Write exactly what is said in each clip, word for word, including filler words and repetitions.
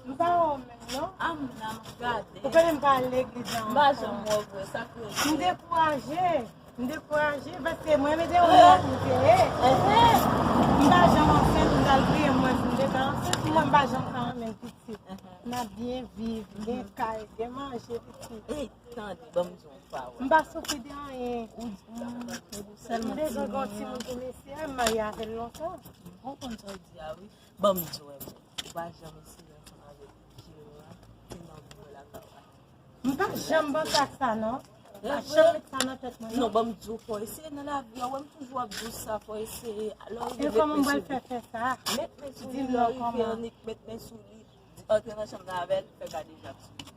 M pa wè w menm, non. A, m la, m gade. Ou konnen m pa al legliz la ankò. M pa janm wè w vre, sa k rele. M dekouraje. M dekouraje paske mwen mete yon lòt kote. M pa janm ansent, m t al priye, m wè si m te ka ansent, mwen m pa janm ka renmen pitit. N ap byen viv, gen kay, gen manje, pitit. Ey, tande, ban m di w yon pawòl. M pa soufri de anyen. Ou di, ou di sèlman. M bezwen gen yon timoun pou mesye a, m marye avè l lontan. Ou konn sa w di a, wi. Ban m di w, ou pa janm eseye ansanm avèk Jero a, se nan vre lakay ou a. M pa janm panse ak sa, non. Pa janm met sa nan tèt mwen, non. Non, ban m di w, fò eseye nan lavi a. Wè m toujou ap di w sa, fò eseye. Lè w rive, met men sou li. E kòman m pral fè fè sa? Met men sou li, lè w rive annik, met men sou li. Di, antre nan chanm nan avè l, fè kadejak sou li.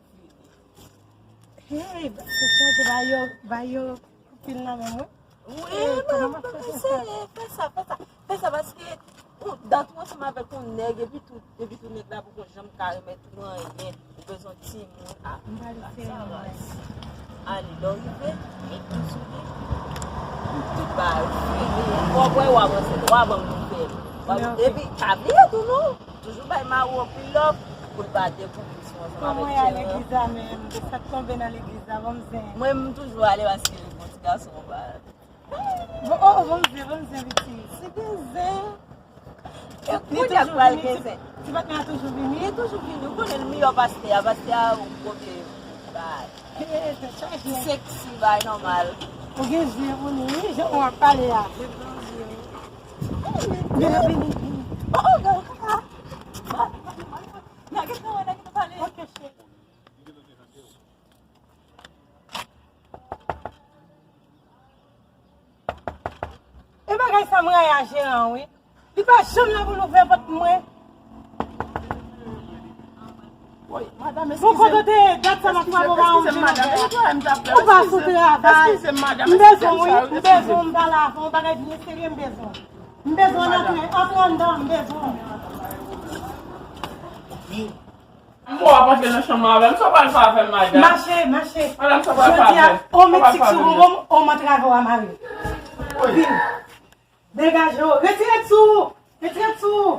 Hey, se chanje ba yo, ba yo. Pil nan men mwen. Wi, men fè sa, fè sa, fè sa, fè sa, paske ou dat ou ansanm avèk yon nèg, epi tou, epi tou nèg la poko janm ka remèt ou anyen, ou bezwen timoun, a, sa baz. Ale, lè w rive, met men sou li. Tout bagay fini. Fò w wè w avanse, w a ban m nouvèl. Epi pa bliye tou non, toujou bay mari w anpil love pou l pa dekouvri si w ansanm avèk Jero. Kòman w ye a legliz la menm? Sa k tonbe nan legliz la, ban m zen. Mwen, m toujou ale paske bon ti gason an pa. Bon, oh, oh, bon zen, bon zen, pitit. Se gen zen. E kounye a pral gen zen. Ti patnè a toujou vini? Li toujou vini. Ou konnen l miyò pastè a. Pastè a, ou kote bay. Ti seksi, bay nòmal. Ou gen zen pou li, wi, jan w ap pale a. Vini, vini, vini. Oh, oh, oh, oh. Nèg nan wè, nèg nan pale. Ok, cheri. E bagay sa m rayi a jeran an, wi. Li pa janm la pou l ouvè pòt pou mwen. Bon, kote w te ye? Dat sa m ap frape w pa yon jeran. Ou pa sou travay. M bezwen w, wi. M bezwen w, m pale avè w. Yon bagay byen serye, m bezwen w. M bezwen w antre. Antre anndan, m bezwen w. Ou ap antre nan chanm nan avè m, sa w pral fè avè m, madanm? Mache, mache. Madanm, sa w pral fè avè m? Jodi a, ou met sik sou bonbon m, ou m antre avè w a mari. Vin. Degaje w. Retire t sou ou. Retire t sou ou.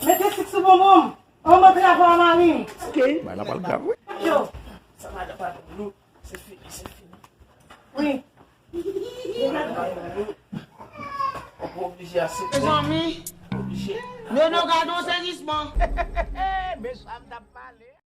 Mete sik sou bonbon m. Ou m antre avè w a mari. Ok. Bagay la pral grav, wi. Yo. Sa madanm pa vin nou. Se fini, se fini. Wi. Ou pa oblije aksepte. Mezanmi. Oblije. Nono, gade yon sezisman. Mesye a m t ap pale.